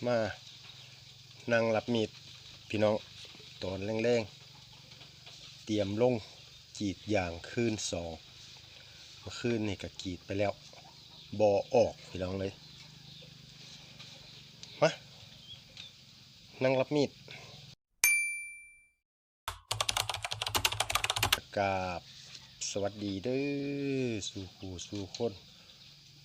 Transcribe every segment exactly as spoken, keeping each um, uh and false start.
มานั่งรับมีดพี่น้อง ตอนแลงๆ เตรียมลงกรีดยางคืนสอง เมื่อคืนนี่ก็กรีดไปแล้ว บ่ออกพี่น้องเลย มานั่งรับมีด กราบสวัสดีเด้อสู่ผู้สู่คน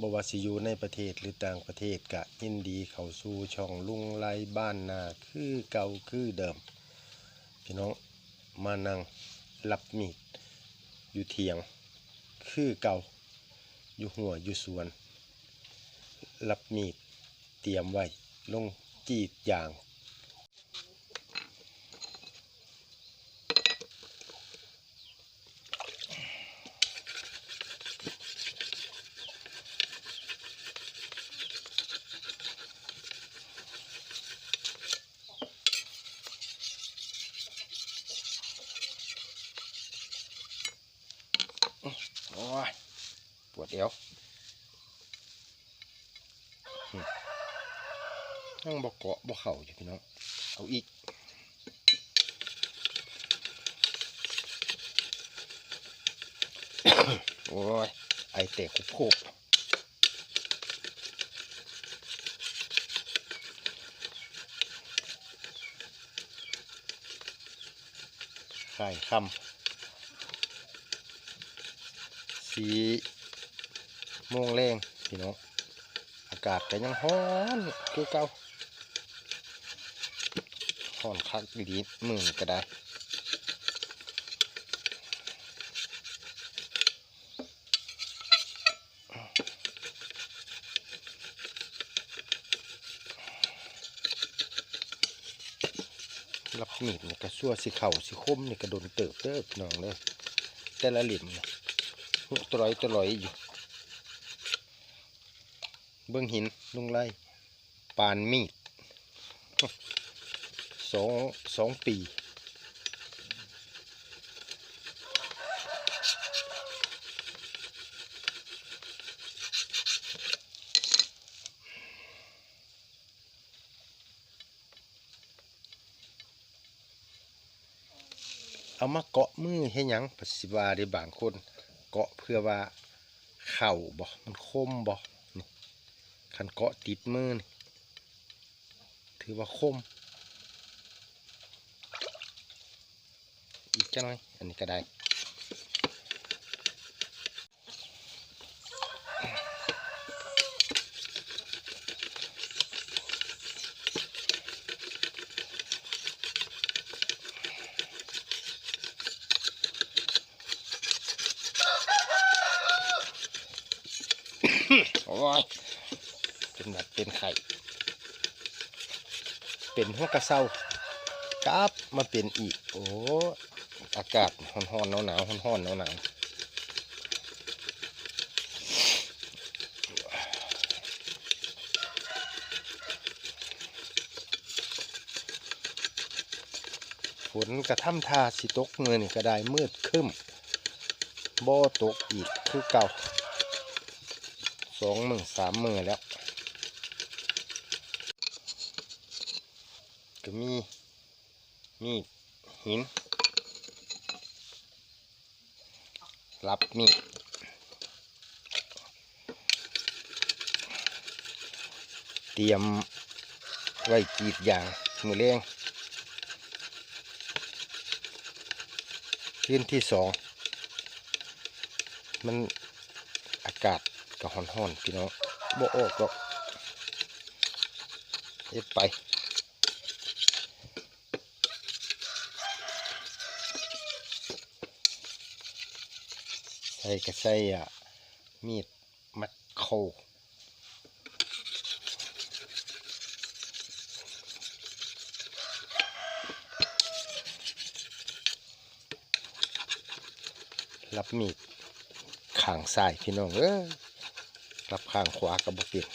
บ่ว่าสิอยู่ในประเทศหรือต่างประเทศ กะยินดีเข้าสู่ช่องลุงไลบ้านนาคือเก่าคือเดิม พี่น้องมานั่งรับมีดอยู่เถียงคือเก่า อยู่หัวอยู่สวน รับมีดเตรียมไว้ลงกรีดยาง โอ้ย ปวดเอว อืม ยังบ่เกาะบ่เข้าอยู่พี่น้อง เอาอีก โอ้ย ไอแตกโพกๆ ไข่ค่ำ สี่โมงแลงพี่น้อง อากาศก็ยังร้อนคือเก่า ร้อนคักอีหลีมื้อนี้ก็ได้ รับมีดนี่ก็สั่วสิเข้าสิคมนี่ก็โดนเติบเด้อพี่น้องเด้อ แต่ละเล่มนี่ หุตะลอยตะลอยอยู่ เบิ่งหินลุงไล่ ปานมีด สอง สองปี เอามาเกาะมือเฮ็ดหยัง ปะสิว่าได้บางคน เกาะเพื่อว่าเข้าบ่ มันคมบ่ นี่ คันเกาะติดมือนี่ ถือว่าคม อีกจักหน่อย อันนี้ก็ได้ โอ้ย เป็นหวัดเป็นไข้ เป็นหัวกระเซา กลับมาเป็นอีก โอ้ อากาศร้อนๆ หนาวๆ ร้อนๆ หนาวๆ ฝนกะทำท่าสิตก มื้อนี้ก็ได้มืดครึ้ม บ่ตกอีกคือเก่า สองมื้อสามมื้อแล้ว ก็มี มีด หิน รับมีด เตรียมไว้กรีดยางมื้อแลง คืนที่สอง มันอากาศก็ร้อนๆ พี่น้อง บ่ออกดอก เฮ็ดไป ใส่ก็ใส่ อ่ะ มีดแมคโคร รับมีดข้างซ้ายพี่น้องเอ้ย รับข้างขวาก็บ่เป็น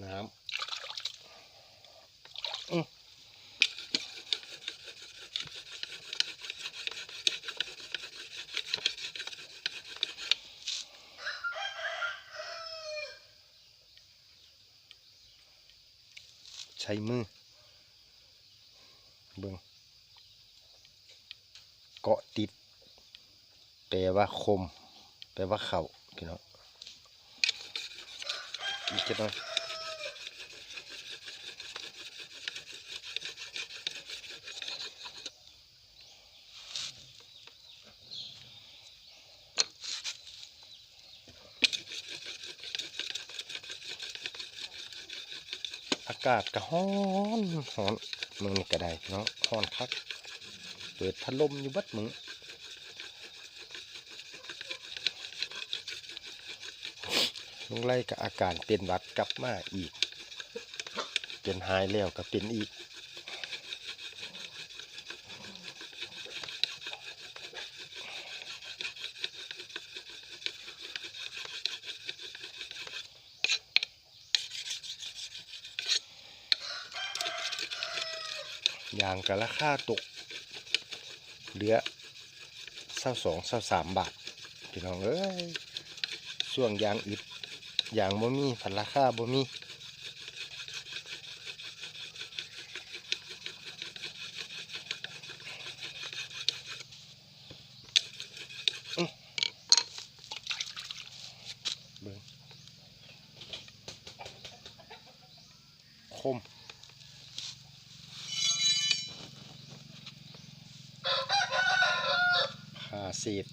น้ำ อืม อืม ใช้มือ เบิ่ง เกาะติด แปลว่าคม แปลว่าเข้า พี่น้อง อีกจักหน่อย อากาศก็ร้อน ร้อน มื้อนี้ก็ได้เนาะ ร้อนคัก เปิดพัดลมอยู่เบิดมื้อ ลุงไล่ก็อาการเป็นหวัดกลับมาอีก จนหายแล้วก็เป็นอีก ยางก็ราคาตก เหลือซาวสอง ซาวสามบาท พี่น้องเอ้ย ช่วงยางอึด ยางบ่มี พัดราคาบ่มี อื้อ เบิ่ง คม ผ่าเศษ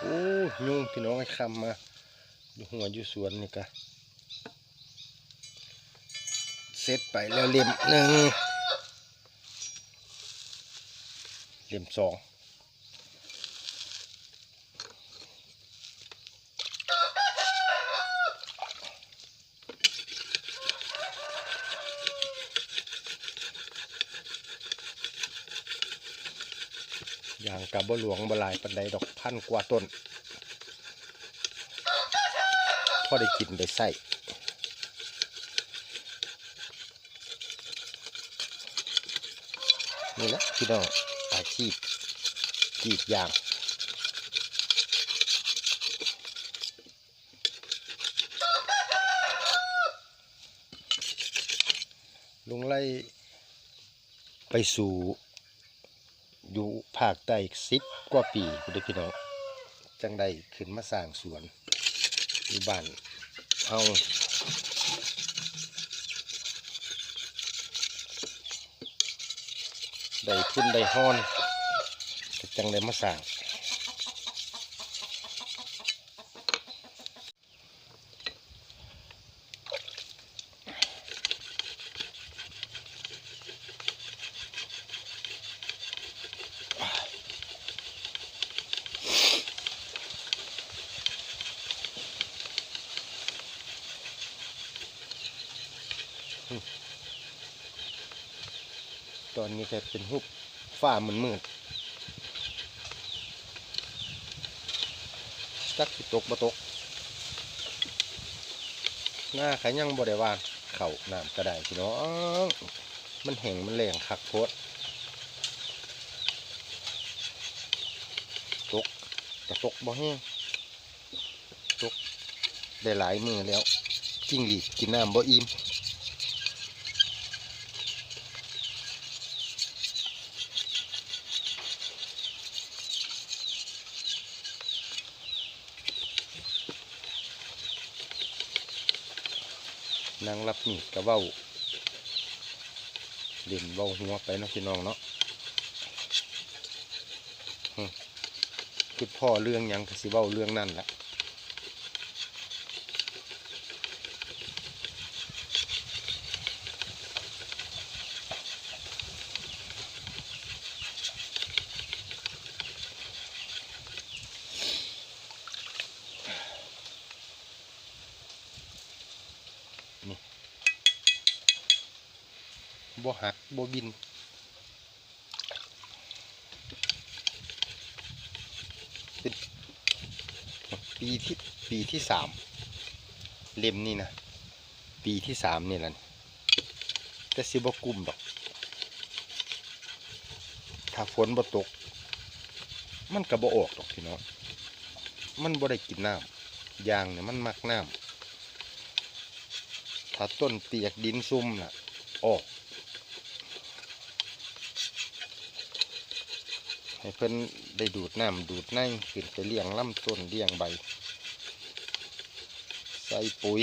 โอ้ ยุงพี่น้อง ไอ้คำมา อยู่หัวอยู่สวนนี่กะ เสร็จไปแล้วเล่มหนึ่ง เล่มสอง ยางกะบ่หลวงบ่หลายปานใดดอก พันกว่าต้น พอได้กินได้ใช้ นี่แหละพี่น้อง อาชีพกรีดยาง ลุงไล่ไปสู่อยู่ภาคใต้สิบกว่าปีพุ้นเด้อพี่น้อง จั่งได้ขึ้นมาสร้างสวนอยู่บ้านเฮา ได้ทุนได้ฮอน ก็จั่งได้มาสร้าง ตอนนี้ก็เป็นรูปฟ้ามืดๆ จักสิตกบ่ตก นาก็ยังบ่ได้หว่าน เข้าน้ำก็ได้พี่น้อง มันแห้งมันแล้งคักโพด ตกก็ตกบ่แฮง ตกได้หลายมื้อแล้ว จิ้งหรีดกินน้ำบ่อิ่ม นั่งรับมีดก็เว้าเล่นเว้าหัวไปเนาะพี่น้องเนาะ อืม คือพ้อเรื่องหยังก็สิเว้าเรื่องนั้นล่ะ นี่ บ่หัก บ่บิ่น เป็น ปีที่ ปีที่สาม เล่มนี่นะ ปีที่สามนี่แหละนี่ แต่สิบ่กุ้มดอก ถ้าฝนบ่ตก มันก็บ่ออกดอกพี่น้อง มันบ่ได้กินน้ำ ยางเนี่ยมันมักน้ำ ถ้าต้นเปียกดินซุ่มน่ะ ออก ให้เพิ่นได้ดูดน้ำดูดใน ขึ้นไปเลี้ยงลำต้นเลี้ยงใบ ใส่ปุ๋ย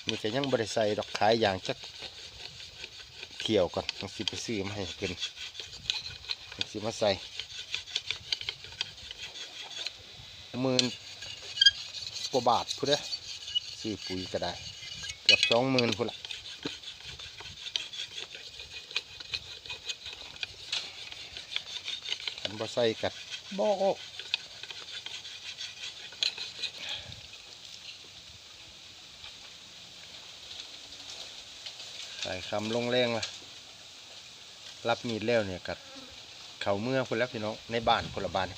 นี่ก็ยังบ่ได้ใส่ดอก ขายยางจักเที่ยวก่อน จั่งสิไปซื้อมาให้เพิ่น จั่งสิมาใส่ หมื่นกว่าบาทพุ้นเด้อ ซื้อปุ๋ยก็ได้ เกือบสองหมื่นพุ้นละ คันบ่ใส่ก็บ่ออก ใส่คำลงแรงละ รับมีดแล้วเนี่ยก็เข้าเมือพุ้นแล้วพี่น้อง ในบ้านพุ้นละบาดนี่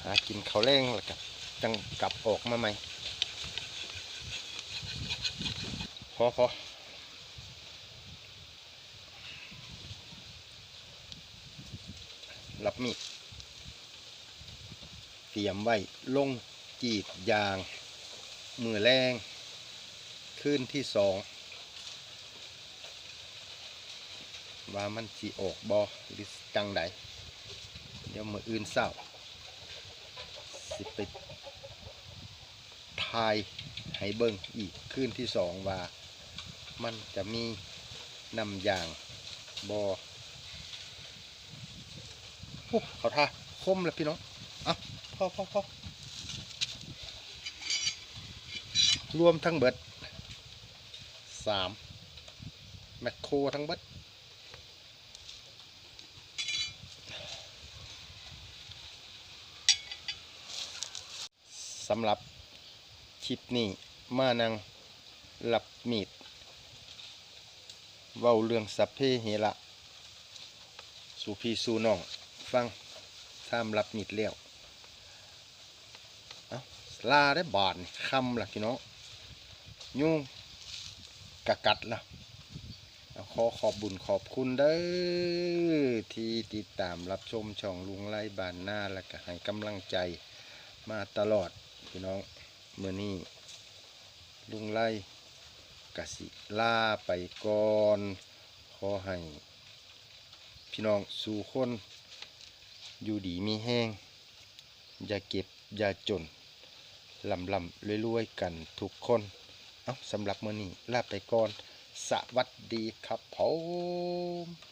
หากินข้าวแลงแล้วก็จั่งกลับออกมาใหม่ พอ พอ รับมีด เตรียมไว้ลงกรีดยาง มื้อแลง คืนที่สอง ว่ามันสิออกบ่หรือจั่งใด เดี๋ยวมื้ออื่นเช้า สิไปถ่ายให้เบิ่งอีกคืนที่สอง ว่ามันจะมีน้ำยางบ่ โอ้ เข้าท่า คมแล้วพี่น้อง อ่ะ พอ พอ พอ รวมทั้งเบิด สาม แมคโครทั้งเบิด สำหรับคลิปนี้มานั่งรับมีด เว้าเรื่องสัพเพเหระ สู่พี่สู่น้องฟัง ทามรับมีดแล้ว เอ้า ลาได้บาดนี่ ค่ำละพี่น้อง ยุงกะกัดละ ขอขอบบุญขอบคุณเด้อ ที่ติดตามรับชมช่องลุงไล่บ้านนา และก็ให้กำลังใจมาตลอดพี่น้อง มื้อนี้ลุงไล่กะสิลาไปก่อน ขอให้พี่น้องสู่คนอยู่ดีมีแฮง อย่าเก็บอย่าจน ร่ำร่ำรวยรวยกันทุกคน เอ้า สำหรับมื้อนี้ลาไปก่อน สวัสดีครับผม